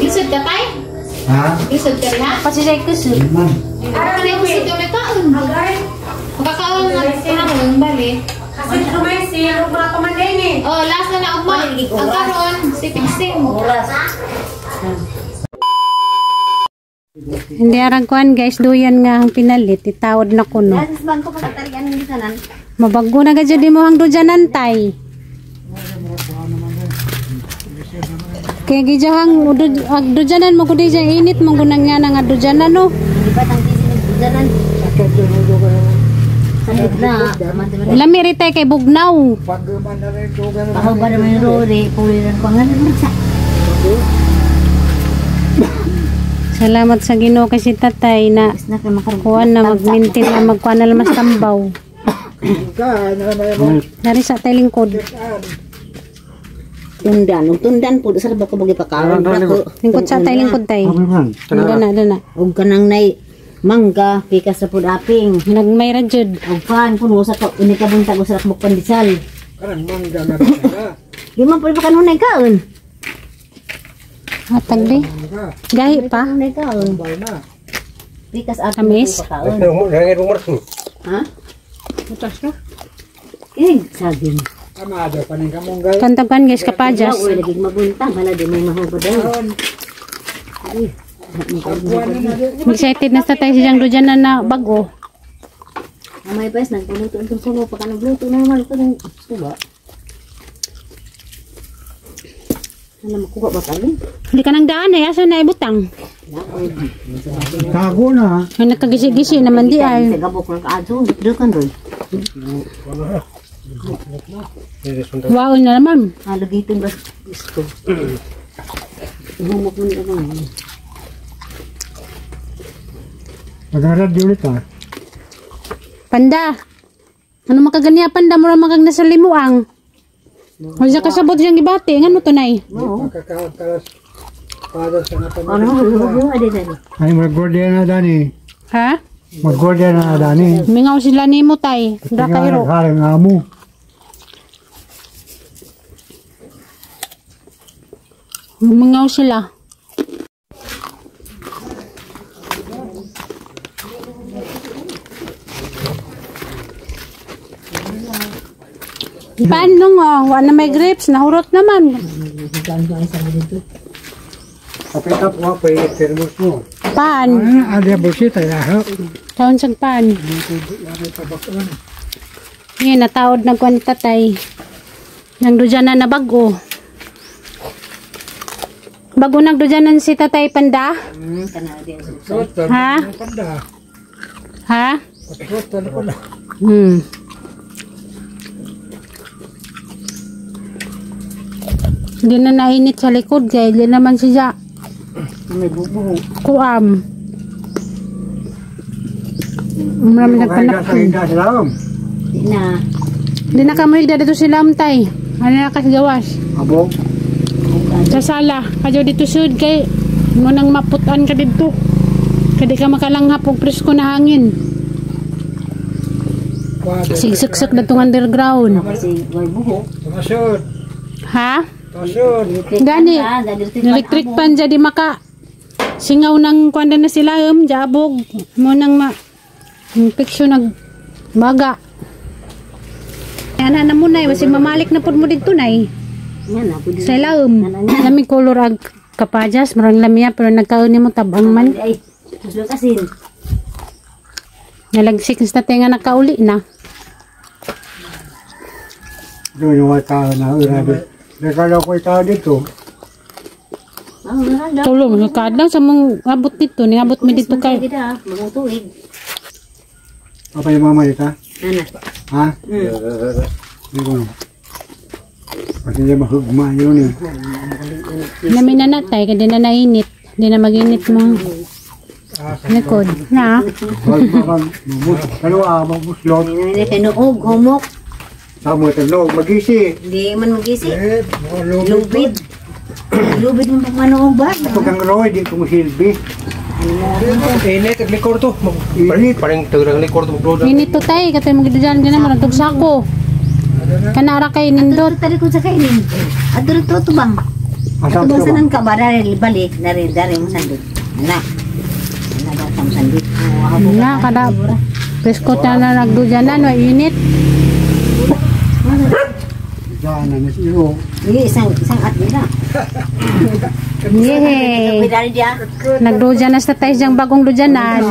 Lisod ka tay? Ha? Lisod ka rin ha? Pasi siya kusod. Ano yung kusod ka may kaon? Makakaon na kaon, bali. Kasi kamay siya, mga pamanay ni. Oh, last na na ugma. Ang karon, si Pixing. Hindi arang kuan guys, duyan nga ang pinalit, itawad na kuno. Mabago na gadyo di mo ang dujanan tay. Kaya gijahang dujanan mo kundi dyan init mo gunang nga nga dujanan no. Lami ritay kay bugnaw. Salamat sa Ginoo kasi tatay na kuan na magmintin na magkuan na mas tambaw. Dari sa tay lingkod. Tundan, ug tundan po sa ba ko bagipakaon ako. Lingkod sa tay lingkod tay. Dana dana. Ug kanang nay mangga pikas sa pud aping. Nagmay ra jud. Ug pan kuno sa ka uni ka buntag usa ka pandesal. Karang mangga na siya. Di man pud kanunay kaon. Hatag di. Gahi pa. Kanunay kaon. Pikas aping Tamis? pakaon. Ha? Butas ka. Eh, saging. Amado pa ning kamunggay. Kantapan guys kapajas. Uy, lagi mabuntang hala di may mahugod ay. Excited na sa tayo siyang dujanan na bago. Amay pes nagpuluto ang sulo pa kanang luto na naman ko ng suba. Ano makuha ba kami? Hindi ka nang daan eh. Asa na ibutang? Tago na. Ay, nakagisi-gisi naman di ay. Sa gabok ng kaadto, dukan doon. Wow na naman. Halagitin ba gusto? Humok mo na naman. Nag-radyo ulit ah. Panda. Ano makaganiya panda? Mura makag nasa limuang. Wala kasabot siyang gibati. Ngano to nay? Oo. Makakakalas para sa Ano, ano, ano, ano, Ay, mag-guardia na dani. Ha? Mag-guardia na dani. Mingaw sila ni mo tay. Dakairo. Haring amo. Mingaw sila. Paano nga? Wala na may grapes. Nahurot naman. Kapit up pa yung termos mo. Pan. Ano, bolsita ya. Taon sa pan. Ngayon, nataod na kuwan ni tatay. Nang dudyanan na bago. Bago nagdudyanan si tatay panda? Ha? Ha? Hindi na nainit sa likod kaya hindi naman siya kuam. Marami nagpanakpan. Hindi na kamuhigda dito sila amtay. Ano na kasi gawas? Abo? Sa sala. Kadyo dito sud kay mo nang maputan ka dito. Kaya di ka makalanghap og presko na hangin. Sigsiksik na itong underground. Ha? Gani. Electric pan jadi maka singaw ng kuan na sila jabog mo nang ma infection nag baga. Ana na mo nay wasi mamalik na pud mo didto nay. Sa ilaom. Lami color ag kapajas marang lamiya pero nagkaon nimo tabang man. Ay, asin. Nalagsik sa tenga nakauli na. Doon yung tao na grabe. Nakala ko tao dito. Tulong kadlaw sa mong abot dito, niabot mi dito kay. Apa yung mama dito? Ana. Ha? Hindi. Kasi niya mahugma yun eh. Nami na natay, kaya di na nainit. Di na mag-init mo. Likod. Na? Ano mabuslot. Noog, humok. Samo ito, noog, magisi. Hindi man magisi. Lubid. Lubid mo pag manoog ba? Ito kang Roy, di ko masilbi. Init, likor to. Paring tagrang likor to magduda. Init to tay, katay mo gidujan dyan naman ang sako. Kanara kay nindot. Tari ko sa kainin. Adto to to bang. Asa Ato to sa ba? nang kabara balik dari dari mo sandit. Ana. Ana ba tam sandit. Na kada presko ta na nagdujanan wa init. Diyan na ni iro. Ini isang isang at nila. Yehey. Dari dia. Nagdujan na sa tatay siyang bagong dujanan.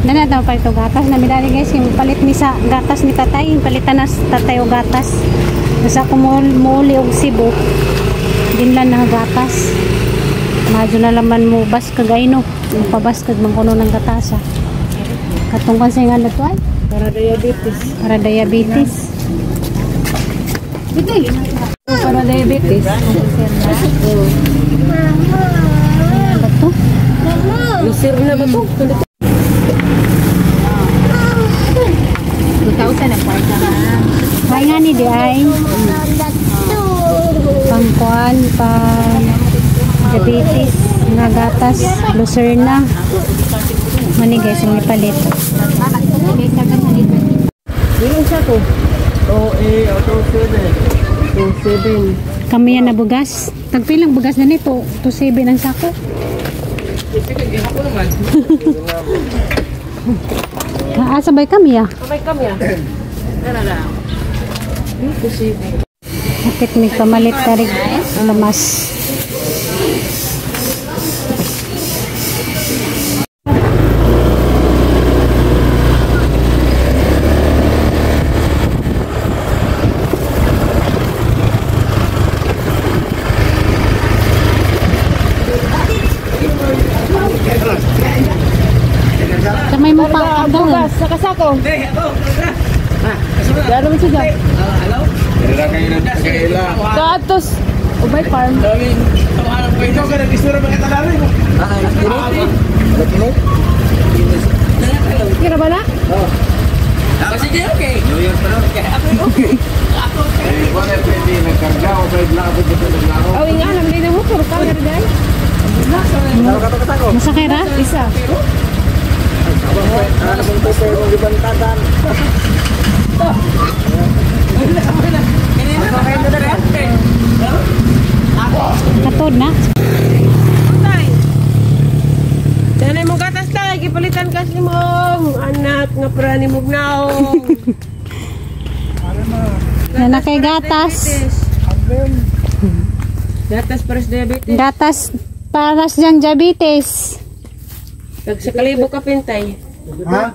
Dana daw pa ito gatas. Namidari guys, yung palit ni sa gatas ni tatay, yung palitan na sa tatay o gatas. Basta ko muuli og Cebu, dinlan na gatas. Madyo na laman mo bas kag ayno. Pabas kag mangkuno ng gatas. Katungkan sa nga na to ay. Para diabetes. Para diabetes. Para diabetes. Ano ba to? Lusir na ba to? 2,000 na kwarta ka. Kaya nga ni di ay. Pangkuan, pang diabetes, nga gatas, lucerna. Mani guys, yung ipalit. Ilan siya to? 2A o 27. 27. Kami yan na bugas. Tagpilang bugas na nito. 2.7 ang sako. Kaasabay kami ah. Kamay kami ah. Tara na. 27. Bakit may pamalit tarik lamas. Kamay mo pa ang Sa kasako. Gano'n mo siya? Katos. Ubay farm. Kira ba na? Awi nga, alam din ang motor. Kamera dahil. Masakay ra? Isa. Katod na. Tanay mong gatas tay, gipalitan kasi mong anak nga para ni Mugnaong. Na kay gatas. Gatas para sa diabetes. Gatas para sa diabetes. Tag sa kalibo ka pintay. Ha?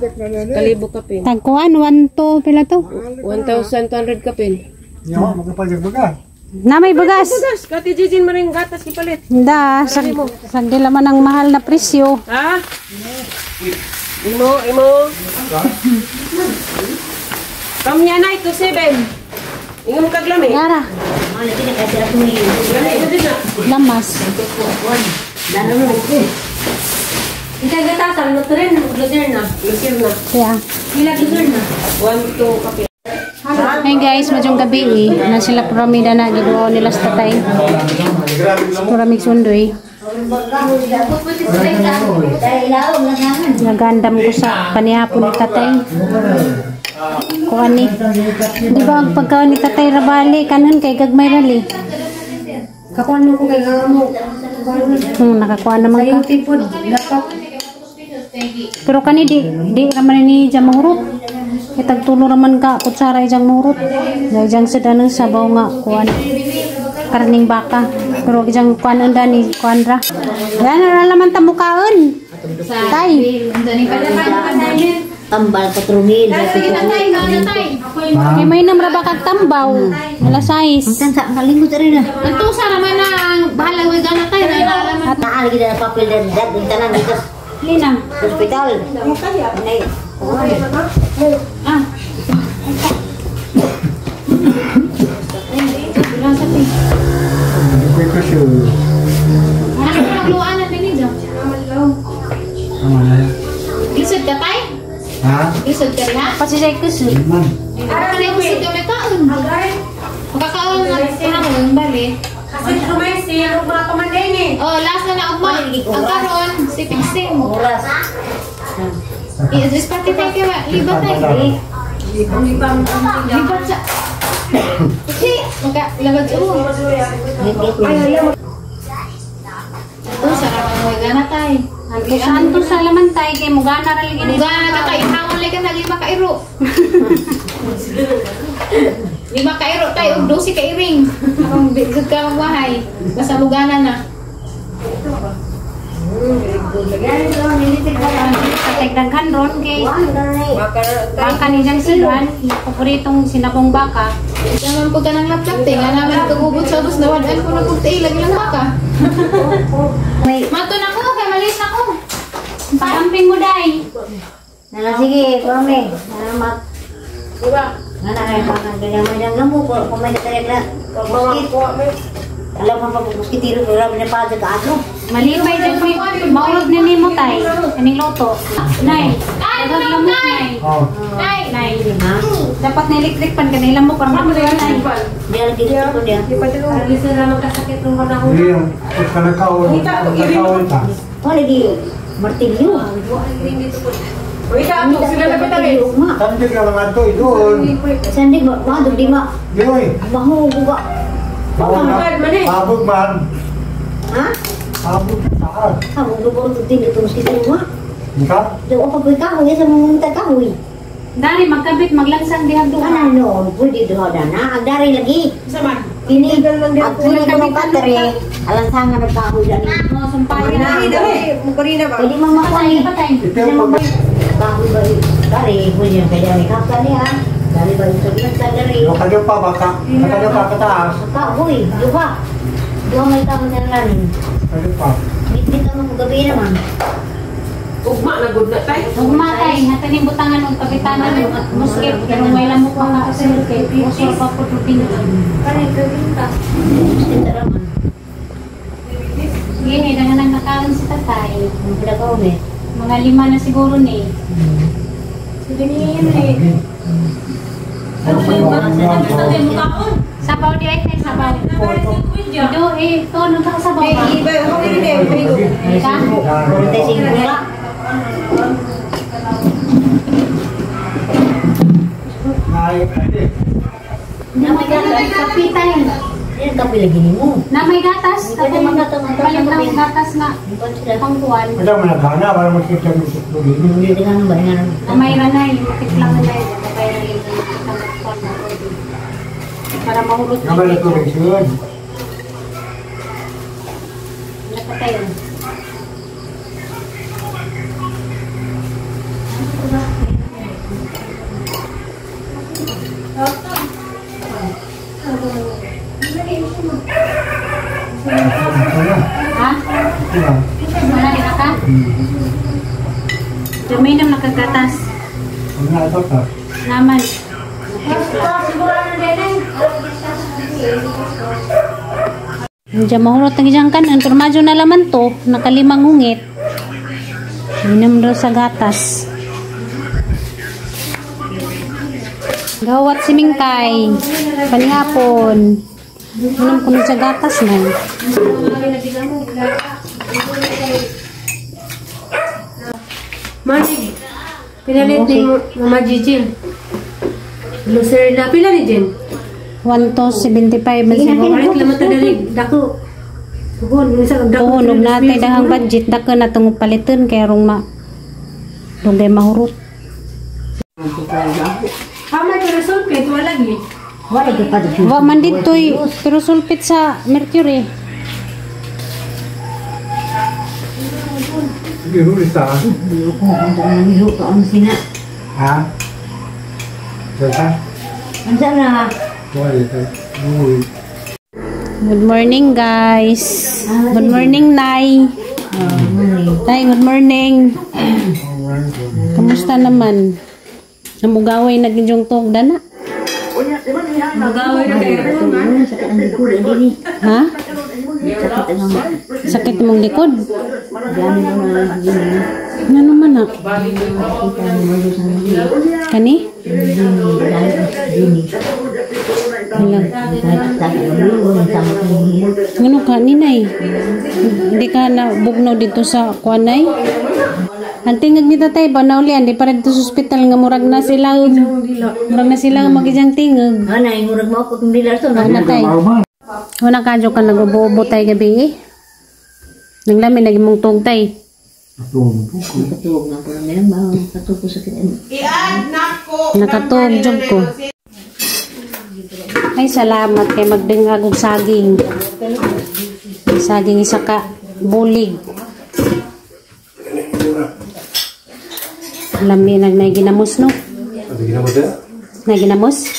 Kalibo ka pin. Tagkuan 1 2 pila to. 1,200 ka pin. Yo, magpapalit baga. Na may bugas. Gatas, kati Jijin mo rin gatas gipalit. Da, sag sagdi laman ang mahal na presyo. Ha? Imo, imo. Kamya na ito, 7. Ingo mo kaglami. Yara, Mga lagi na kasi ako ni. Lami ito din na. lamas. Ikaw gatasan, Lucerne, Lucerne. Lusir na. Kaya. Ila Lucerne. 1, 2 kape. Hey guys, madyong gabi eh. Na sila Pramida na giduo nila sa tatay. Puramig sundoy. Nagandam ko sa panihapon ni tatay. Kuan ni. Di ba ang pagkaon ni tatay rabali kanon kay gagmay rali. Kakuan mo ko kay mo. Nakakuha naman ka. Tipod, dapat. Pero kani di di raman ni jang mahurot. Itag tulo raman ka kutsara ijang mahurot. Dahil jang sa danang sabaw nga kuan karning baka. Pero ijang kuan anda ni kuan ra. Yan na laman ta mukaon. Tay. Tambal 4,000. Kay may nam ra ba kag tambaw? Alas 6. Ang sa kalingkod rin na. Ang tusa raman ang bahala way gana tayo na ilaman. Naal kita na papel dan dad ng tanan dito Lina. sa ospital. Nay. Ah. Hindi ko siya. Ano ang luanan din niyo? Tama na yan. Lisod ka tay? Ha? Lisod ka ha? Pasisay ko sir. Man. Ano yung lisod ka may taon? Makakaon na mo yung bali. Azithromycin, ugma pa man din eh. Oh, last na na ugma. Ang karon si Pixin. Oras. I-disparte tayo kay libat tayo. Libat sa. Kasi maka labad sa ulo. Oh, sarap ang mga gana tay. Anto sa laman tay kay mugana ra lagi ni. Mugana ka tay, hawon lagi ka 5 ka iro. 5 ka iro tay og 12 ka iring. Akong di gud ka magwahay. Basta mugana na. Patay daghan ron kay baka ni Jang Silvan, paboritong sinabong baka. Isa man po ka ng laptop te, nga naman kagubot sa ubos nawadaan ko na kung tayo lagi lang baka. Mato na ko, kay malis na ko. Paamping mo day. Nala sige, kami. Salamat. Nga na kayo pagkagamay ng gamo ko, kung may talag na. Alam mo pa kung muskitiro, pero na pa sa kaso. Malipay dyan po, maulog na nimo tay. Aning loto. Nay, daghang lamok nay. Nay, Nay, dapat na electric pan ka na ilamok para makulay nay. Diyan dito ko diyan. Arisa na magkasakit ng panahon. Hindi, pagkalakaon. Pagkalakaon ta. Oh, lagi martilyo. Wait, ato sila na ba tayo? Sandig na mga to, doon. Sandig ba? Mga di ma. Yoy. Mahu buka. Pabog man. Ha? Pabog sa. Pabog ko to din ito muskitiro ma. Ika? Daw ako pa kahoy sa mga kahoy. Dari magkabit maglansang dihang duha. Ana no, pwede duha na. Ang dari lagi. Sa man. Kini ang kini ko ng battery, alansangan ng kahoy dani. Oh, sumpayan. Dali, dali. Mukarina ba? Pwede mo makuha. Patay, patay. Ito yung pag... Kahoy ba? Dari, pwede na kaya may kapta niya. Dari ba yung sabihan sa dari? Nakadyo pa baka. Nakadyo pa kataas. Kahoy, duha. Duha may kahoy na lang. Nakadyo pa. Bitbit ang mga gabi naman. Ugma na good na tayo. Ugma tay, hataning butangan og kapitanan muskit pero may lamok pa nga kasi kay usor pa po tuting. Muskit raman. Gini dangan ang nakaon si tatay. Ang pila ka umi. Mga 5 na siguro ni. Sabaw di ay tay sabaw. Do eh to nang kasabaw ba? Iba, how many day? Ka? Kurante singkura. Namay gatas kape tay. Yan kape lagi nimo. Namay gatas. Pwede Palit ng gatas nga pangkuan. Wala mo nagana para makita mo sa tubig. Hindi ka nang bayangan. Namay ranay, makitlang na tayo. Namay ranay, para mahulot Nga ba na tubig siyon? Wala pa tayo. Ha? Wala din ka? Damay nang nakagatas. Naman. Diyan mahulot ang isang kanan, pero madyo na laman to, nakalimang hungit. Inom daw sa gatas. Gawat si Mingkay. Panihapon. Inom ko sa gatas na. Manig. Pinalit ni Mama Gigi. Lucerna. Pila ni Jen? 1,275 man siguro. Palit laman tadalig. Dako. Pugon. Minsan dako. Tuhon, og natay dahang budget, dako na itong palitan, kaya rong ma... Dugay mahurot. Hamay pero sulpit. Wala lagi. Wala gyud pa dito. Wa man dito'y, pero sulpit sa mercury. Gihuli sa. Ha? Saan? Unsa na? Good morning, guys. Good morning, Nay. Tay, good morning. Kamusta naman? Namugaway na gidyong tuog dana. Magaway na kayo. Sakit ang likod ini. Ha? Sakit ang Sakit mong likod? Gani mo na gini. Ano man ah? Kita mo sa Kani? Gini. Hala. ka ninay. Hindi ka na bugnaw dito sa kuanay. Ang tingag ni tatay ba naulian di para dito sa ospital nga murag na sila murag na sila magijang tingag. Ana, murag mo ako kung dila to. Ano tay? Wala ka ka nag-ubo-ubo tay gabi eh. Naglami nagi mong tug tay. Nakatuog na po na ba? Nakatuog ko sa kanya. I-add na ko. Nakatuog jud ko. Ay salamat kay magdingag og saging. Saging isa ka bulig. Lami nag nay ginamos no. Nay ginamos?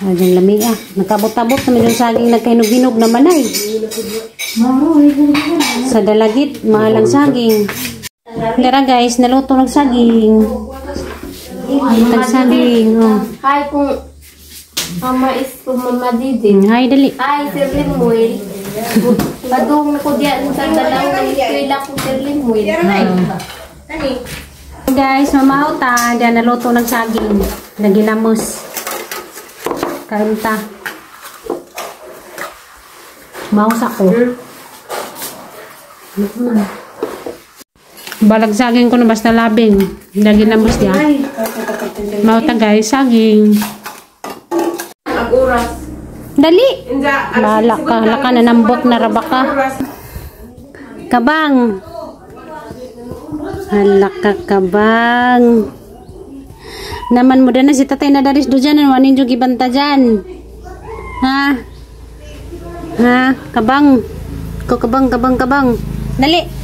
Ay, dyan lami ah. Nakabot-abot naman yung saging nagkahinog-hinog naman ay. Sa dalagit, mahal ang saging. Dara guys, naluto ng saging. Tag saging. Oh. Hi kung mama is kung mama didin. Hi, dali. Hi, Sir Limuel. Padung na ko diyan sa dalaw ng eskwela ko, Sir Limuel. Guys, mamauta. Diyan naluto ng saging. Naginamos. Kaunta. Mouse ako. Balag saging ko na basta labing. Naginamos niya. Mauta guys, saging. Ang oras. Dali! Inja, Lala ka, laka na nambok na raba ka. Kabang. Hala ka, kabang. Naman mo na si tatay na daris do dyan. Wanin yung ibanta dyan. Ha? Ha? Kabang. Ko kabang, kabang, kabang. Dali.